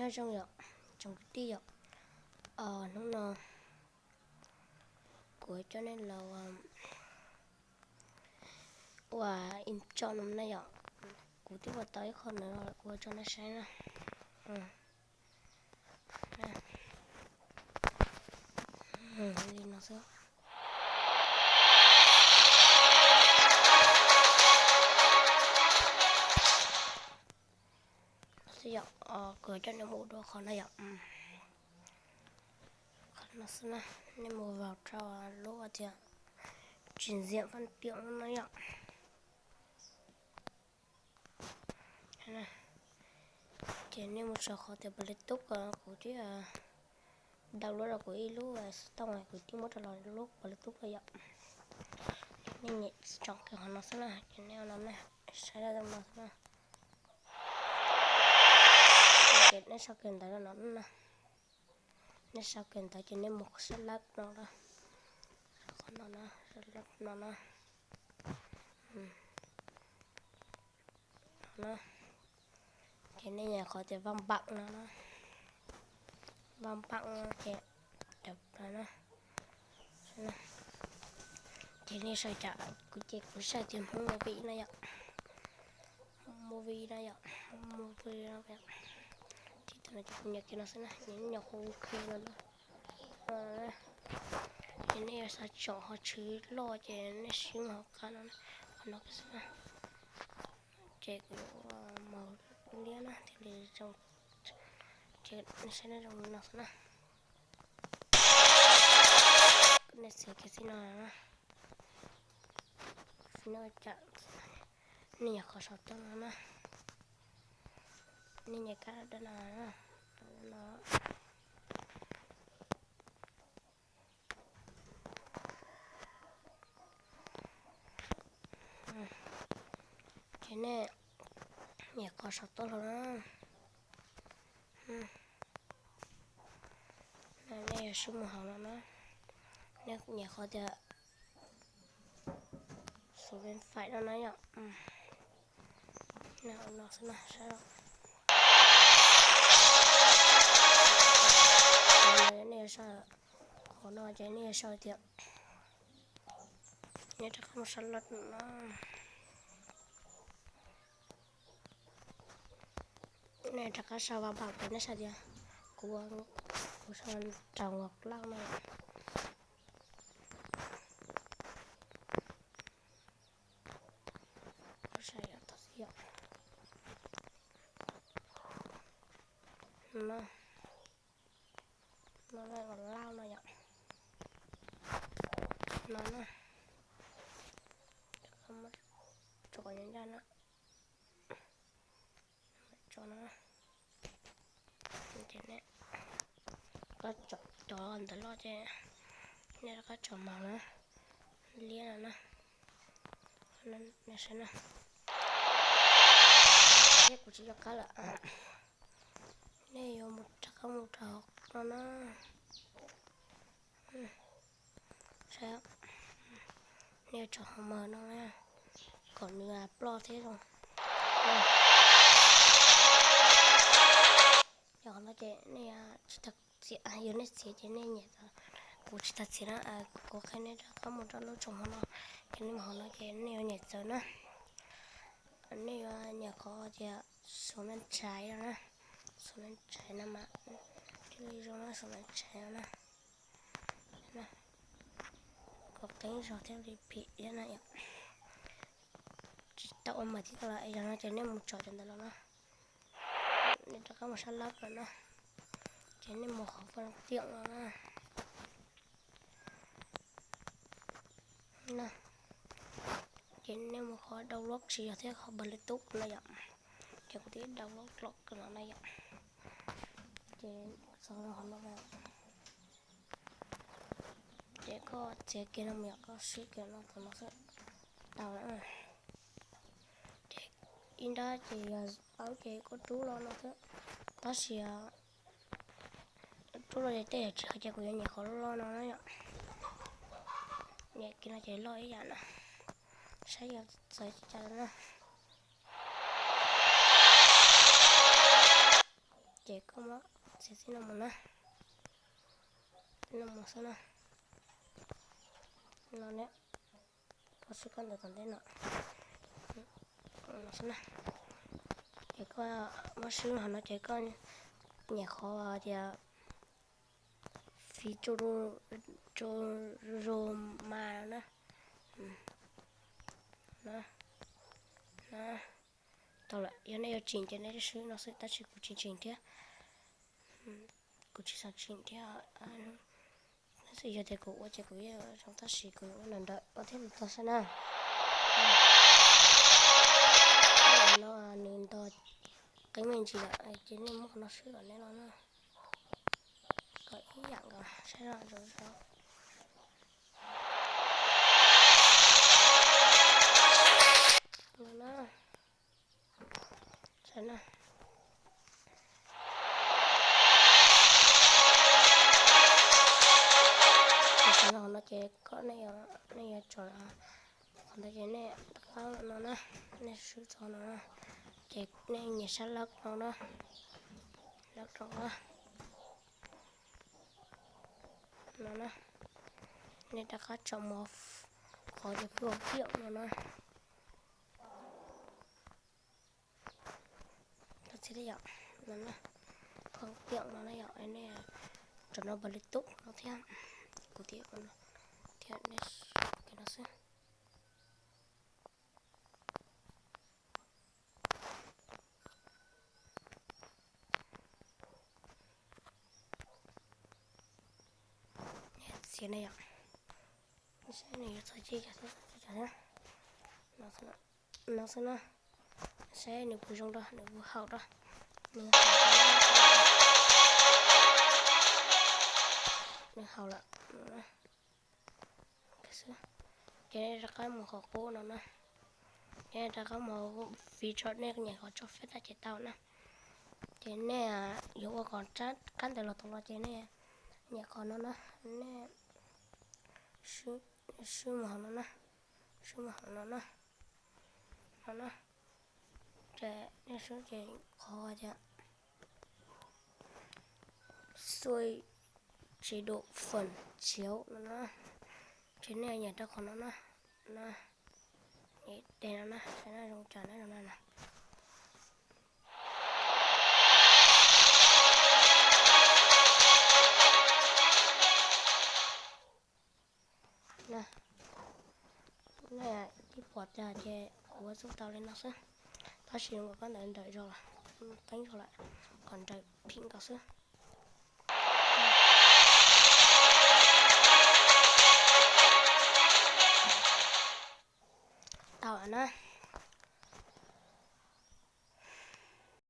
Nyob zoo yom, tsoom kwv tij yom, hnub no kuv coj nej los ua intro no na yom. Kuv twb ua tau ib qho ntawd los kuv ua tso nej saib na. Li no xwb. Xwb yom, kuv coj nej mus ua dua qhov no yom. Qhov no xwb na, nej mus vào rau lub tias trình duyệt văn kiện no yom. Ces nej mus txog qhov tias Bluetooth, kuv twb download rau kuv ib lub xov tooj kuv twb muab rau los lub Bluetooth no yom. Nej nyem tsom kiag qhov no xwb na, ces nej ua no na, saib zoo no xwb na. Ces nej sau kiag ntawv rau no na. Nej sau kiag ntawv ces nej mus sab laj no, qhov no na, sab laj no na. Ces nej nyem qhov tias văn bản no na, văn bản ces cov no na. Ces nej sau, kuv ces kuv sau tias Hmoob movie no yom. Movie no yom, movie no yom. Ces thaum no ces kuv nyem kiag no xwb na, nyem nyem hu kiag no na. Ces nej yuav xav tsom qhov tshwv loj ces nej siv mus hauv qab no, qhov no xwb na. Ces kuv yuav ua màu liab na thiaj li zoo. Ces nej saib nej zoo li no xwb na. Nej txiav kiag txij no na. Nej nyem qhov saum toj no na. Nej nyem kab dawb no na. Ces nej nyem qhov saum toj hlo na. Nej yuav siv mus hauv no na. Nej nyem qhov tias số điện thoại no na yom. No xwb na, saib. Nej yuav sau, qhov no ces nej yuav sau tias, nej rov qab mus sab laj no. Nej rov qab sau văn bản ces nej sau tias, kuv, kuv sau rau Ngọc Lăng no. Kuv sau yom, tau xwb yom. No, no Ngọc Lăng no yom. No na. Tso ncaj na. Tso no. Ces nej rov qab tsom cov ntawv loj ces nej rov qab tsom màu na, liab no na. Nej saib na. Thiab kuv tsis nco qab lawm. Nej yuav mus rov qab mus rau hauv no na. Saib, nej yuav tsom hauv màu no na, kom nws ploj thiab zoo. Yog qhov no ces nej tsis tau txiav, yog nej txiav ces nej nyem, kuv tsis tau txiav na, kuv qhia nej rov qab mus rau lub tsoom hauv no, ces nej mus hauv no ces nej yuav nyem txawv na. Nej yuav nyem qhov tias số điện thoại no na, số điện thoại no mas thiaj li zoo na, số điện thoại no na. Kom qeeb zog thiaj li phim thiab na yom. Tsis tau ua màu tib tag los yog no ces nej mus tsom cov ntawd los na. Nej rov qab mus sab laj no na, ces nej mus qhov văn kiện no na. Ces nej mus qhov download tsis yog thiab qhov Bluetooth no yom. Ces kuv twb download los no na yom. Ces txog qhov no, ces koj txiav kiag no mus yom, koj swb kiag no, thaum no xwb tau na. Ces ib nrab ces yog paub ces koj rub los no xwb, tab sis rub los ces tej yam tsis hais ces kuv yuav nyem qhov loj loj no na yom. Nyem kiag no ces loj ib yam na, saib yog txawv cas na. Ces koj muab Tib no mus na, tib no mus xwb na. No ne, koj swb koj ntawm tom ntej no. Ces koj muab swb hov no ces koj nyem qhov tias fiv tsu ru mas na. Tau lawm, yog nej yuav tseem ces nej swb no xwb, tab sis kuv tsis tseem thiab. Kuv tsis xav tseem thiab. Tab sis yog tias kuv ua ces kuv yeej zoo, tab sis kuv ua nrawm nrawm ua thiab tag saib na. No nws ntog qeeb me ntsis lawm ces nej muab qhov no swb kom nej los na. Kom ib yam nkaus saib zoo zoo. Saib na. Tam sim no ces koj nej yuav tso qhov ntawd ces nej rov qab no na, nej swb txog no na, ces nej nias sab lab no na, lab rau na, no na, nej rov qab tso mus qhov tias phuam tiam no na. Txog txhia yom, no na, phuam tiam no na yom, nej rau no npas li tub no thiab, kuv tias no thiab, no xwb. Txhia ne yom, saib nws yuav txog ci cas thiab, no xwb na, saib nws puas zoo rau, nws puas haum rau, nws haum lawm. Ces nej rov qab mus qhov qub no na, ces nej rov qab mus fiv tso, nej nyem qhov tso feb tag ces tau na. Ces nej yuav ua kom qab ntawd los tau los ces nej nyem qhov no na, nej swb mus hauv no na, swb mus hauv no na, no na, ces nej swb ces qhov tias xui tsis dum fam chiav no na, ces nej nyem rau qhov no na, no, nyem tes no na, saib na zoo cas na, zoo na. Nej twb pom tiag ces kuv ua txuj tau li no xwb, tab sis ua koj ntawd nrawm zog, qeeb zog lawm, kom nrawm phim nkaus xwb. Tau na,